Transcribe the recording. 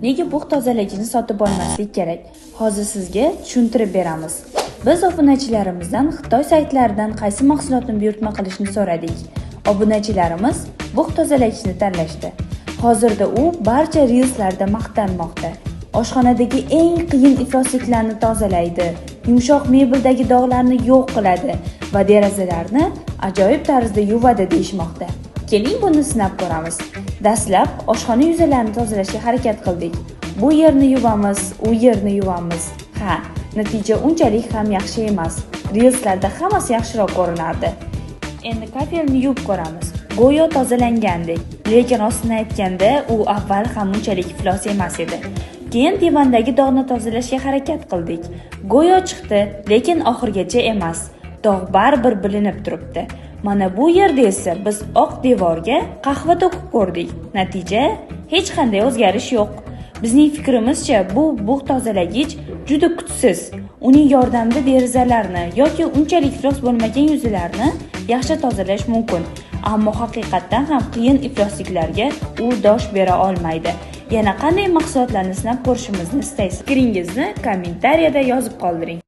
Nega bug' tozalagichni sotib olmaslik kerak? Hozir sizga tushuntirib beramiz. Biz obunachilarimizdan Xitoy saytlaridan qaysi mahsulotni buyurtma qilishni so'radik. Obunachilarimiz bug' tozalagichni tanlashdi. Hozirda u barcha reelslarda maqtanmoqda. Oshxonadagi eng qiyin iflosliklarni tozalaydi, yumshoq mebeldagi dog'larni yo'q qiladi va derazalarni ajoyib tarzda yuvadi deyishmoqda. Keling, buni sinab ko'ramiz. Dastlab oshxona yuzalarini tozalashga harakat qildik. Bu yerni yuvamiz, u yerni yuvamiz. Ha, natija unchalik ham yaxshi emas. Reelslarda hammasi yaxshiroq ko'rinardi. Endi kafelni yuvib ko'ramiz. Go'yo tozalangandek, lekin rostini aytganda u avval ham unchalik iflos emas edi. Keyin divandagi dog'ni tozalashga harakat qildik. Go'yo chiqdi, lekin oxirigacha emas. Dog' baribir bilinib turibdi. Mana bu yerda esa biz oq devorga qahva to'kib ko'rdik. Natija, hech qanday o'zgarish yo'q. Bizning fikrimizcha, bu bug' tozalagich juda kuchsiz. Uning yordamida derazalarni yoki unchalik iflos bo'lmagan yuzalarni yaxshi tozalash mumkin. Ammo haqiqatdan ham qiyin iflosliklarga u dosh bera olmaydi. Yana qanday mahsulotlarni sinab ko'rishimizni istaysiz? Fikringizni kommentariyada yozib qoldiring.